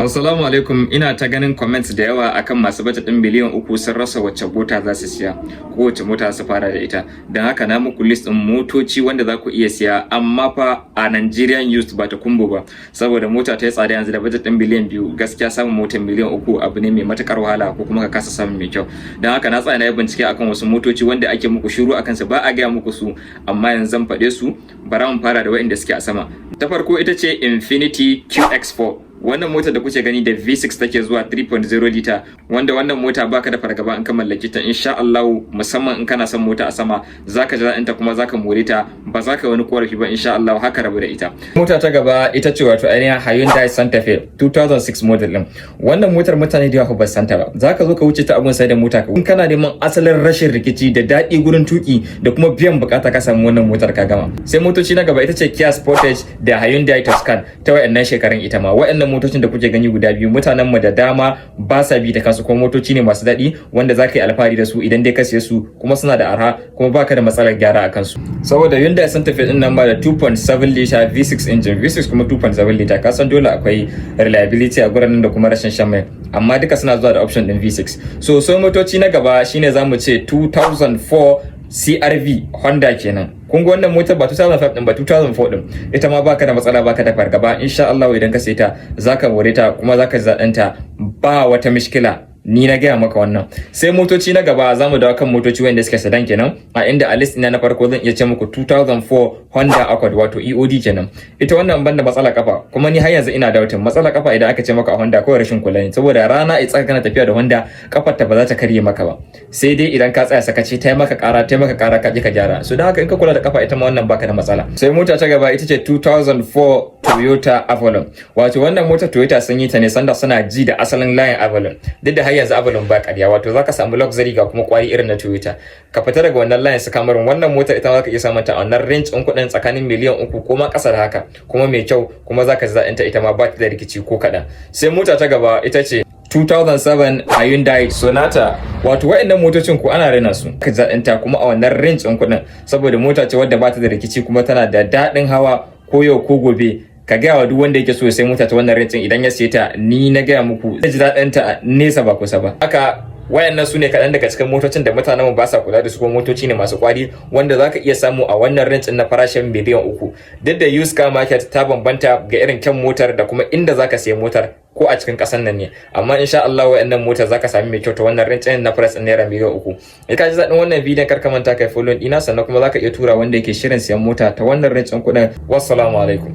Assalamu alaikum. Ina ta ganin comments da yawa akan masu budget din miliyan 3 sun rasa wacce mota za su siya ko wacce mota su fara da ita. Don haka na muku list din motoci wanda za ku iya siya, amma fa a Nigerian used, ba Tokunbo ba, saboda mota ta yi tsada yanzu. Da budget din biliyan 2, gaskiya samun motar miliyan 3 abu ne mai matukar wahala, ko kuma ka kasa samun mai kyau. Don haka na tsaya na yi bincike akan wasu motoci wanda ake muku shiru akan su, ba a gaya muku su, amma yanzu zan faɗe su. Bara mu fara da waɗanda suke a sama. Ta farko ita ce Infiniti QX4. Wannan motar da kuke gani da V6 take zuwa, 3.0 liter, wanda wannan mota baka da fargaba in ka mallaki ta, insha Allah. Musamman in kana son mota a sama, zaka ji daɗin ta kuma zaka more ta, ba za ka wani korafi ba, insha Allah, haka rabu da ita. Mota ta gaba ita ce wato ainihin Hyundai Santa Fe 2006 model din. Wannan motar mutane da yawa ba santa ba. Zaka zo ka wuce ta abun sai da mota ka, in kana neman asalin rashin rikici da daɗi gurin tuki da kuma biyan bukata, ka samu wannan motar, ka gama. Sai motoci na gaba ita ce Kia Sportage da Hyundai Tucson ta wayannan shekarun. Ita ma wayannan motocin da kuke gani guda biyu, mutanen mu da dama ba sa bi da kansu, kuma motoci ne masu daɗi wanda za ka yi alfahari da su idan dai ka siye su, kuma suna da arha, kuma baka da matsalar gyara a kansu, saboda Hyundai Santa Fe din nan ma da 2.7 liter V6 engine, V6 kuma 2.7 liter, ka san dole akwai reliability a gurin da kuma rashin shan mai, amma duka suna zuwa da option din V6. So motoci na gaba shine zamu ce 2004 CRV Honda kenan. Kun ga wannan motar, ba 2005 din ba, 2004 din. Ita ma baka da matsala, baka da fargaba, insha Allah. Idan ka sayi ta, zaka more ta kuma zaka ji daɗin ta, ba wata mishkila, ni na gaya maka wannan. Sai motoci na gaba, za mu dawo kan motoci wanda suke sedan kenan, a inda a list ina na farko zan iya ce muku 2004 Honda Accord, wato EOD kenan. Ita wannan banda matsala kafa, kuma ni har yanzu ina doubting matsala kafa. Idan aka ce maka a Honda, kawai rashin kula ne, saboda rana a tsaka kana tafiya da Honda, kafar ta ba za ta karye maka ba, sai dai idan ka tsaya sakaci, ta yi maka kara, ta yi maka kara, ka ka gyara. So don haka in ka kula da kafa, ita ma wannan baka da matsala. Sai mota ta gaba ita ce 2004 Toyota Avalon. Wato wannan mota Toyota sun yi ta ne sanda suna ji da asalin layin Avalon, duk da har yanzu Avalon ba ƙarya, wato zaka samu luxury ga kuma kwari irin na Toyota. Ka fita daga wannan layin su Camry, wannan motar ita ma zaka iya samun ta a wannan range ɗin kuɗin, tsakanin miliyan 3 ko ma ƙasa da haka, kuma mai kyau, kuma zaka ji daɗin ta. Ita ma ba ta da rikici ko kaɗan. Sai mota ta gaba ita ce 2007 Hyundai Sonata. Wato waɗannan motocin ko ana raina su, ka ji ta kuma a wannan range ɗin kuɗin, saboda mota ce wadda ba ta da rikici kuma tana da daɗin hawa. Ko yau ko gobe, ka gaya wa duk wanda yake so ya sai mota ta wannan range, idan ya siye ta, ni na gaya muku, zai ji daɗin ta nesa ba kusa ba. Haka wayannan su ne kaɗan daga cikin motocin da mutanen mu ba sa kula da su, kuma motoci ne masu kwari wanda zaka iya samu a wannan range na farashin miliyan 3, duk da used car market ta bambanta ga irin kyan motar da kuma inda zaka siya motar, ko a cikin ƙasar nan ne. Amma insha Allah wayannan motar zaka sami mai kyau ta wannan range na price naira miliyan 3. Idan ka ji daɗin wannan bidiyon, kar ka manta kai follow ɗina, sannan kuma zaka iya tura wanda yake shirin siyan mota ta wannan range kuɗin. Wassalamu alaikum.